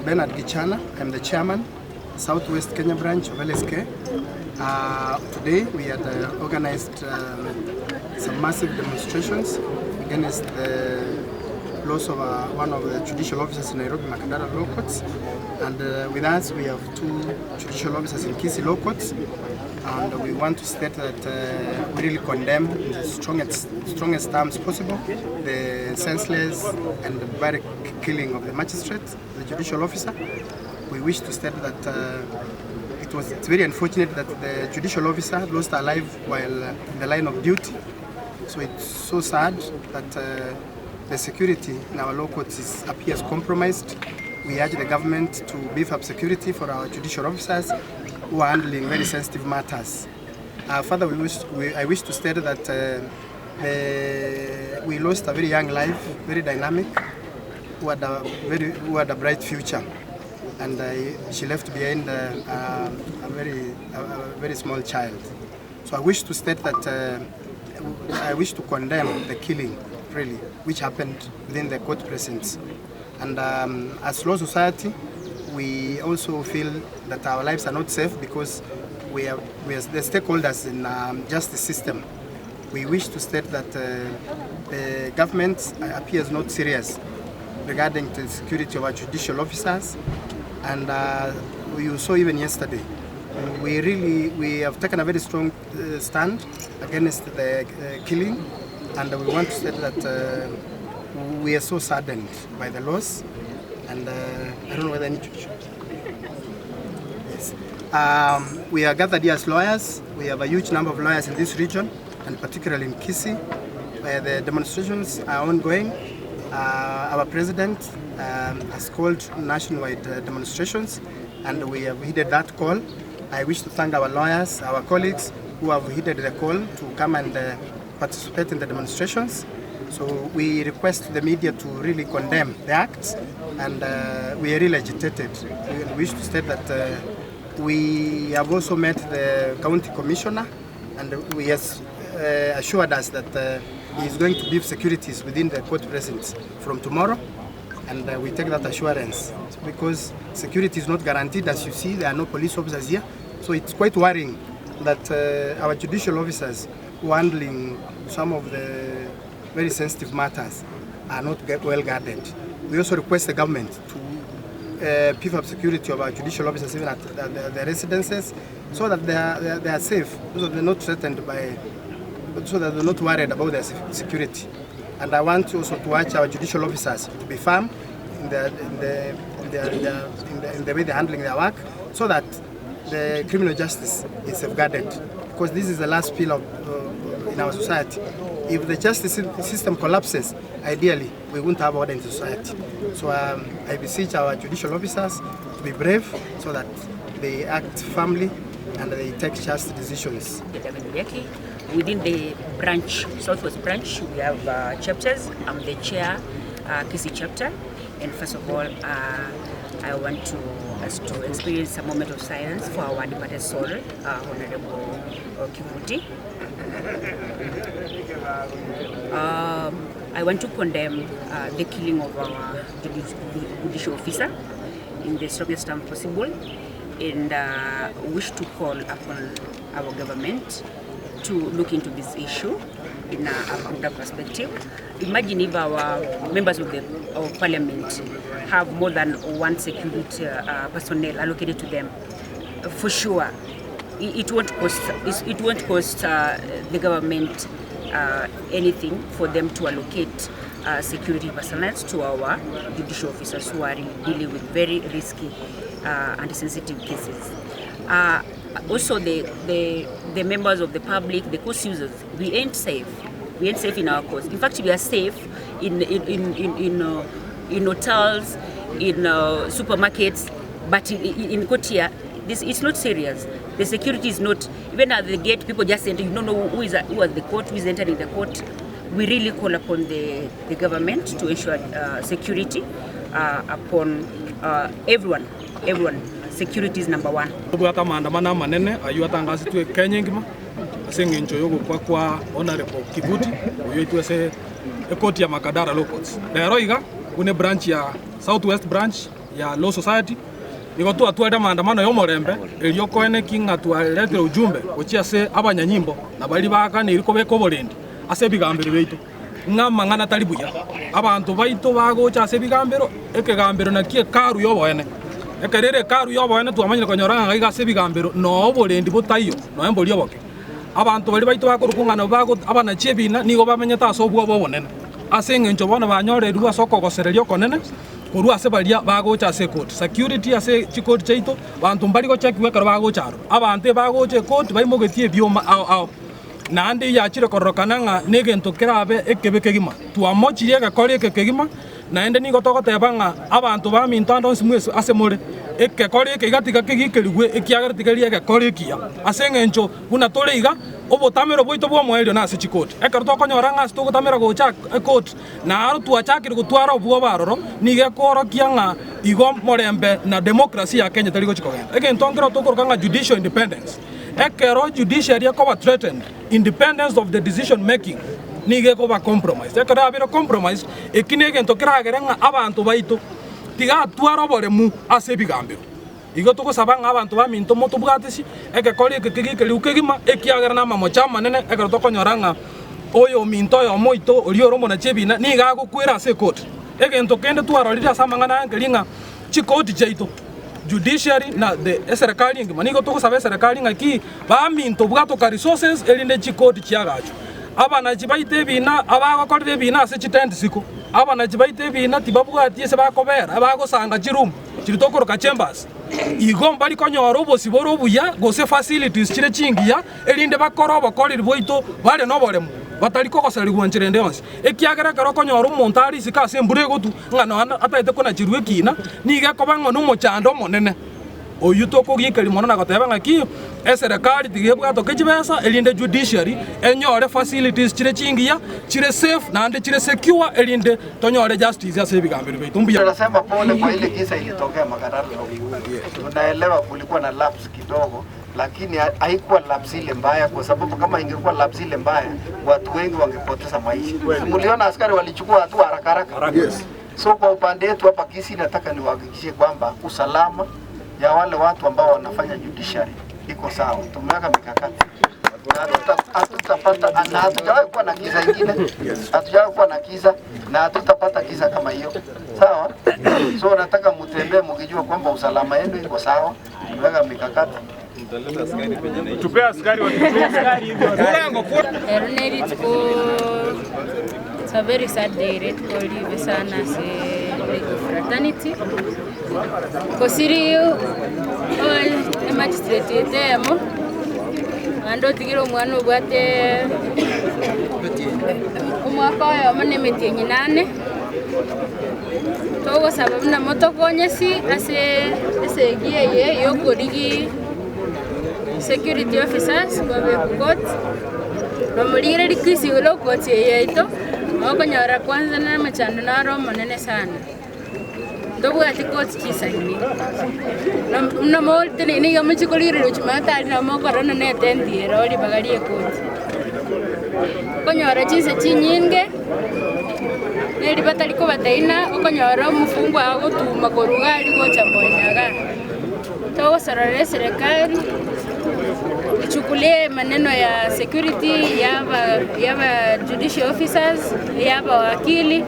Bernard Gichana. I'm the chairman, South West Kenya branch of LSK. Uh, today we had uh, organized um, some massive demonstrations against the loss of uh, one of the judicial officers in Nairobi, Makadara Law Courts. And uh, with us we have two judicial officers in Kisii Law Courts. And we want to state that uh, we really condemn in the strongest, strongest terms possible the senseless and barbaric killing of the magistrate, the judicial officer. We wish to state that uh, it was it's very unfortunate that the judicial officer lost her life while uh, in the line of duty. So it's so sad that uh, the security in our law courts is, appears compromised. We urge the government to beef up security for our judicial officers who are handling very sensitive matters. Uh, further, we wish, we, I wish to state that uh, the, we lost a very young life, very dynamic, who had a very who had a bright future, and uh, she left behind uh, uh, a very a, a very small child. So I wish to state that uh, I wish to condemn the killing, really, which happened within the court precincts. And um, as Law Society, we also feel that our lives are not safe because we are, we are the stakeholders in um, justice system. We wish to state that uh, the government appears not serious regarding the security of our judicial officers and uh, you saw even yesterday we really we have taken a very strong uh, stand against the uh, killing and we want to state that uh, we are so saddened by the loss and uh, I don't know whether any Yes. Um, we are gathered here as lawyers. We have a huge number of lawyers in this region and particularly in Kisii where the demonstrations are ongoing. Uh, our president um, has called nationwide uh, demonstrations and we have heeded that call. I wish to thank our lawyers, our colleagues who have heeded the call to come and uh, participate in the demonstrations. So we request the media to really condemn the acts and uh, we are really agitated. We wish to state that uh, we have also met the county commissioner and we has uh, assured us that uh, he is going to give securities within the court precincts from tomorrow and uh, we take that assurance because security is not guaranteed as you see there are no police officers here so it's quite worrying that uh, our judicial officers who are handling some of the very sensitive matters are not well guarded. We also request the government to uh, beef up security of our judicial officers even at the, the, the residences so that they are, they are, they are safe, so that they're not threatened by, so that they're not worried about their security. And I want also to urge our judicial officers to be firm in the, in the, in the, in the, in the, in the way they're handling their work so that the criminal justice is safeguarded because this is the last pillar of, uh, in our society. If the justice system collapses, ideally we won't have order in society. So um, I beseech our judicial officers to be brave so that they act firmly and they take just decisions. Within the branch, Southwest branch, we have uh, chapters. I'm the chair, uh, Kisii chapter. And first of all, uh, I want to us to experience a moment of silence for our departed soul, uh, Honorable uh, Kivuti. Um, I want to condemn uh, the killing of our judicial officer in the strongest term possible and uh, wish to call upon our government to look into this issue in a, a broader perspective. Imagine if our members of the of parliament have more than one security uh, personnel allocated to them. For sure, it, it won't cost it won't cost uh, the government uh, anything for them to allocate uh, security personnel to our judicial officers who are dealing with very risky uh, and sensitive cases. Uh, also, the, the, the members of the public, the course users, we ain't safe. We ain't safe in our courts. In fact, we are safe in, in, in, in, in, uh, in hotels, in uh, supermarkets, but in, in, in court here, this, it's not serious. The security is not, even at the gate, people just enter, you don't know who is at, who at the court, who is entering the court. We really call upon the, the government to ensure uh, security uh, upon uh, everyone, everyone. Security is number one. Tobwate amaandamano amanene ayio atangasetwe Kenya engima ase eng'encho y'ogokwa kwa Honourable Kivuti oyio oitwe ase ekoti ya Makadara Law Courts. Rero iga buna ebranch ya South West branch. ya Law Society, nigo twatwarire amaandamano y'omorembe erio koeneki ng'a twaretire ujumbe gochia ase abanyanyimbo na baria baganeiri kobeka oborendi ase ebigambero biaito, ng'a amang'ana tari buya. Abanto baito bagocha ase ebigambero, ekegambero nakio ekaru y'oboene. Ekero ere ekaru y'oboene twamanyire konyora ng'a iga ase ebigambero noo oborendi botaiyo, nonya mboria oboke. Abanto baria baito bakorokwa ng'a nabwo bago abanachie ebina nigo bamenyete ase obwoba obonene, ase engencho bono banyorerigwe ase okogosereria okonene korwa ase baria bagocha ase ekoti. Security ase chikoti chiaito, banto mbari gochekigwa ekero bagocha aroro. Abanto ebagocha ekoti baimogetie ebioma ao ao, naende yachire kororokana ng'a negento kerabe ekebe kegima. Twamochirie egekora eke kegima, naende nigo togoteba ng'a abanto baminto ande onsi mwensi ase more, ekekora eke iga tiga kegikerigwe, ekiagera tikeri egekora ekiya. Ase engencho buna tore iga, obotamero bwaito bw'omoerio nase chikoti. Ekero tokonyora ng'a ase togotamera gocha ekoti, na aro twachakire gotwara obwoba aroro, nigo ekoorokia ng'a igo morembe na democracy ya Kenya tari gochi kogenda. Egento nkero tokoroka ng'a judicial independence. Ekero judiciary ekoba threatened, independence of the decision making nigo ekoba compromised. Ekero yabeire compromised, eki negento keragere ng'a abanto baito tigatwara oboremu ase ebigambero. Igo togosaba ng'a abanto baminto motobwatisi egekori eke kegikeriwu kegima, ekiagera namamocho amanene ekero tokonyora ng'a oyominto oyomo oito oria ore omonachi ebina nigo agokwera ase ekoti. Egento kende twarorire ase amang'ana aya nkeri ng'a chikoti chiaito, judiciary na the eserekari engima, nigo togosaba eserekari ng'aki baminto bwatoka resources erinde chikoti chiagachwe. Abanachi baito ebina abagokorera ebina ase chitent isiko, abanachi baito ebina tibabwati ase bakobera, bagosanga chiroom chiria tokoroka chambers. Igo mbari konyora obosibore obuya gose facilities chire chingiya erinde bakore obokoreri bwaito bare noboremu batari kogoserigwa nchera ende yonsi. Ekiagera ekero okonyora omonto are isiko ase embura egotwa ng'a nonya atagete konacherwa ekina, nigo ekoba ng'a nomochando omonene. Oyio tokogikeria mono na goteba ng'aki eserekari tiga ebwatoke chibesa erinde judiciary enyore facilities chire chingiya, chire safe naende chire secure erinde tonyore justice ase ebigambero biaito. Mbuya. Tunasema pole kwa ile kisa ilitokea Makadara. Tunaelewa kulikuwa na lapse kidogo, lakini haikuwa lapse ile mbaya, kwa sababu kama ingekuwa lapse ile mbaya watu wengi wangepoteza maisha. Mliona askari walichukua hatua haraka haraka. Yes. So kwa upande wetu hapa Kisii, nataka niwahakikishie kwamba usalama ya wale watu ambao wanafanya judiciary iko sawa. Tumeweka mikakati na hatutapata na hatujawahi kuwa na kisa ingine, hatujawahi kuwa na kisa na hatutapata kisa kama hiyo, sawa. So nataka mutembee mkijua kwamba usalama yenu iko sawa. Tumeweka mikakati. Tupe askari watuchunge. Ero ne rituko it's a very sad day rituko ribe sana ase legal fraternity gosiri emagistrate ete eyemo naende otigire omwana obwate omwaka oyomo na emetienyi nane. Togosaba buna motokonyesi ase esegi eye yokorigia security officers babe court, bamorigererie Kisii Law Courts eye yaito, okonyora kwanza na amachando naro omonene sana. Ntobwati court chisaine, buna motenene iga mochie korigereria Jumatatu nabo mokorora na etent ere oo ribaga ria ecourt. Okonyora chinsa chinyinge, neri batari kobateina, okonyora omofungwa agotuma korwa iga aria gocha mboina igaa. Togosorora eserekari echukulie maneno ya security ya aba ya aba judicial officers, eya abawakili,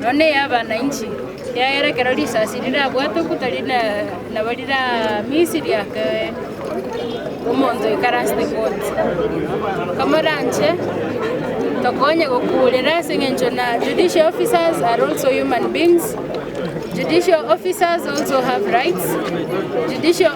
nonya na eya abananchi, ekiagera ekero risasi rirabwate okuta rina nabo rira miss riake omonto oikaransete court. Kamoranche tokonye gokurera ase eng'encho na judicial officers are also human beings, judicial officers also have rights, judicial.